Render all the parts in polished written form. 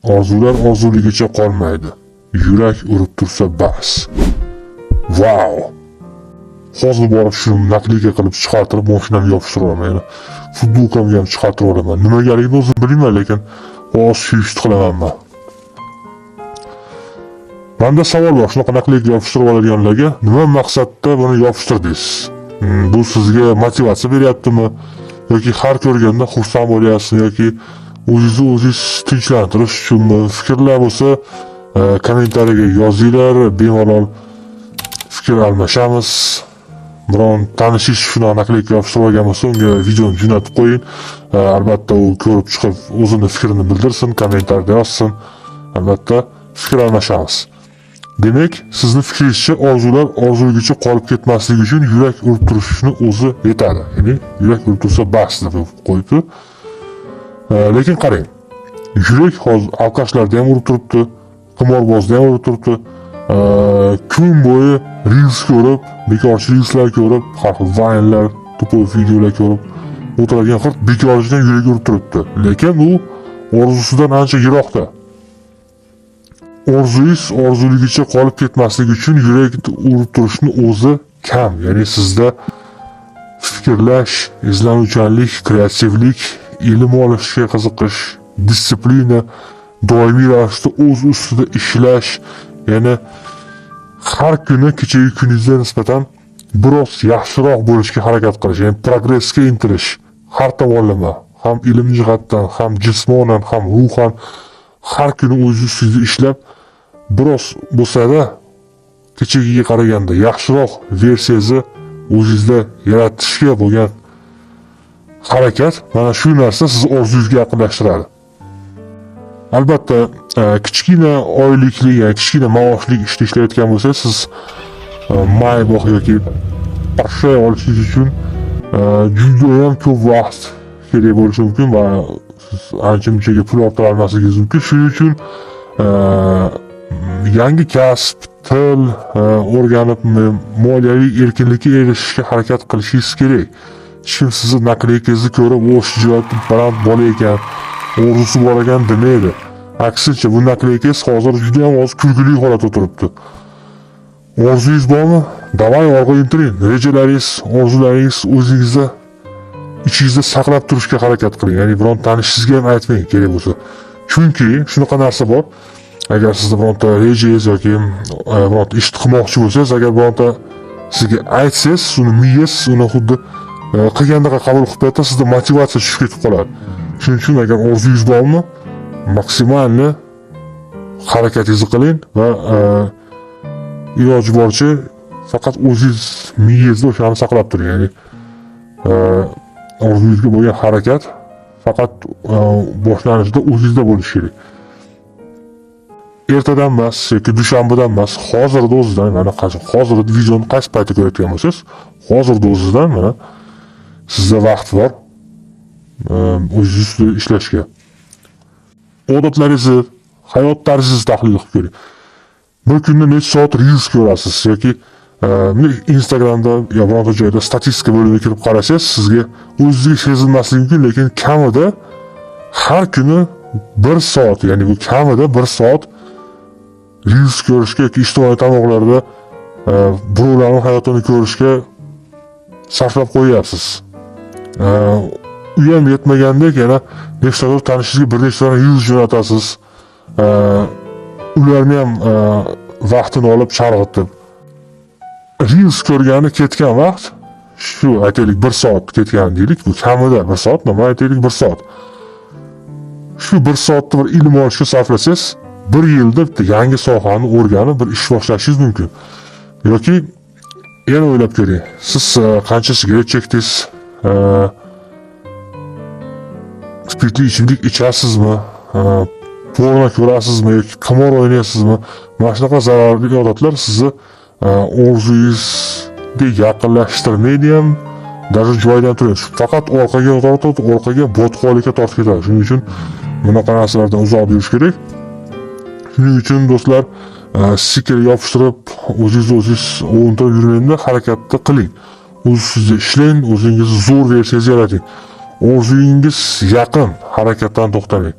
Orzular orzuligicha qolmaydi. Yurak urib tursa bas. Vau! Hozir borib shuni наклейка qilib chiqartirib, mashinamga yopishtirib olaman. Yana futbolkamga ham chiqartirib olaman. Nimagaligini o'zim bilmayman, lekin hozir shu ishni qilaman man. Manda savol bor, shunaqa наклейка yopishtirib oladiganlarga: nima maqsadda buni yopishtirdingiz? Bu sizga motivatsiya beryaptimi? Yoki har ko'rganda xursand bo'lyapsizmi yoki o'zingizni o'zingiz tinchlantirish uchunmi? Fikrlar bo'lsa, kommentariyaga yozinglar, bemalol fikr almashamiz. Biron tanishingiz shunaqa наклейка yopishtirib olgan bo'lsa, unga videoni jo'natib qo'ying. Albatta u ko'rib chiqib, o'zini fikrini bildirsin, kommentariyada yozsin. Albatta fikr almashamiz. Demak, sizni fikringizcha, orzular orzuligicha qolib ketmasligi uchun yurak urib turishni o'zi yetadi. Ya'ni yurak urib tursa bas deb qo'yibdi. Lekin qarang, yurak hozir alkashlarda ham urib turibdi, qimorbozda ham urib turibdi. Kun bo'yi reels ko'rib, bekorchi reelslar ko'rib, har xil vaynlar, тупой videolar ko'rib o'tiradigan xirt bekorchidan yuragi urib turibdi. Lekin u orzusidan ancha yiroqda. Orzungiz orzuligicha qolib ketmasligi uchun yurak urib turishni o'zi kam. Ya'ni sizda fikrlash, izlanuvchanlik, kreativlik, ilm olishga qiziqish, дисциплина, doimiy ravishda o'z ustida ishlash, ya'ni har kuni kechagi kuningizga nisbatan biroz yaxshiroq bo'lishga harakat qilish, ya'ni progressga intilish har tomonlama, ham ilm jihatdan, ham jismonan, ham ruhan har kuni o'z ustida ishlab, biroz bo'lsa-da kechagiga qaraganda yaxshiroq versiyangizni o'zingizda yaratishga bo'lgan harakat, mana shu narsa sizni orzungizga yaqinlashtiradi. Albatta, kichkina oylikli, ya'ni kichkina maoshli ishda ishlayotgan bo'lsangiz, siz Maybach yoki Porsche olishingiz uchun judayam ko'p vaqt kerak bo'lishi mumkin va siz ancha munchaga pul orttira olmasligingiz mumkin. Shuning uchun yangi kasb, til o'rganib, moliyaviy erkinlikka erishishga harakat qilishingiz kerak. Hech kim sizni наклейка ngizni ko'rib, "O, shijoatli, baland bola ekan, orzusi bor ekan", demaydi. Aksincha, bu наклейка ngiz hozir juda ham hozir kulgili holatda turibdi. Orzungiz bormi? Давай, olg'a intiling. Rejalaringiz, orzularingiz o'zingizda, ichingizda saqlab turishga harakat qiling. Ya'ni biron tanishingizga ham aytmang kerak bo'lsa. Chunki shunaqa narsa bor. Agar sizni bironta rejangiz yoki bironta ishni qilmoqchi bo'lsangiz, agar bironta sizga aytsangiz, uni miyangiz uni xuddi qilgandaqa qabul qilib qo'yadi, sizda motivatsiya tushib ketib qoladi. Shuning uchun agar orzungiz bormi, максимальный harakatingizni qiling va iloji boricha faqat o'zingiz miyangizda o'shani saqlab turing. Ya'ni orzungizga bo'lgan harakat faqat boshlanishida o'zingizda bo'lishi kerak. Ertadan emas yoki dushanbadan emas, hozirda o'zidan, mana qachon, hozir videoni qaysi paytda ko'rayotgan bo'lsangiz, hozirda o'zidan mana sizda vaqt bor o'zingiz ustida ishlashga. Odatlaringizni, hayot tarzingizni tahlil qilib ko'ring. Bir kunda necha soat reels ko'rasiz yoki Instagramda yo bironta joyda statistika bo'limiga kirib qarasangiz, sizga o'zingizga sezilmasligi mumkin, lekin kamida har kuni bir soat, ya'ni bu kamida bir soat reels ko'rishga yoki ijtimoiy tarmoqlarda birovlarning hayotini ko'rishga sarflab qo'yyapsiz. U ham yetmagandek, yana nechtadir tanishingizga bir nechta reels jo'natasiz. Ularni ham vaqtini olib, chalg'itib. Reels ko'rgani ketgan vaqt shu, aytaylik, bir soat ketgan deylik, bu kamida bir soat, nima, aytaylik, bir soat. Shu bir soatni bir ilm olishga sarflasangiz, bir yilda bitta yangi sohani o'rganib, bir ish boshlashingiz mumkin. Yoki yana o'ylab ko'ring, siz qancha sigaret chekdingiz, spirtli ichimlik ichasizmi, porno ko'rasizmi yoki qimor o'ynaysizmi? Mana shunaqa zararli odatlar sizni orzuyingizga yaqinlashtirmaydi ham, даже joyidan turadi. Faqat orqaga tortadi, orqaga, botqoqlikka tortib ketadi. Shuning uchun bunaqa narsalardan uzoq yurish kerak. Shuning uchun, do'stlar, stiker yopishtirib, o'zingizni o'zingiz o'ntirib yurmangda, harakatni qiling. O'z ustida ishlang, o'zingizni zo'r versiyangizni yarating. Orzuyingiz yaqin, harakatdan to'xtamang.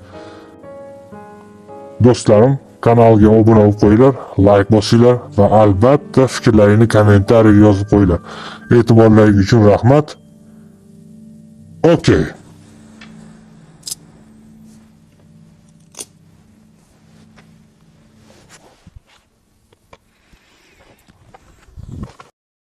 Do'stlarim, kanalga obuna bo'lib qo'yinglar, layk bosinglar va albatta fikrlaringni kommentariyaga yozib qo'yinglar. E'tiborlaring uchun rahmat. Okey.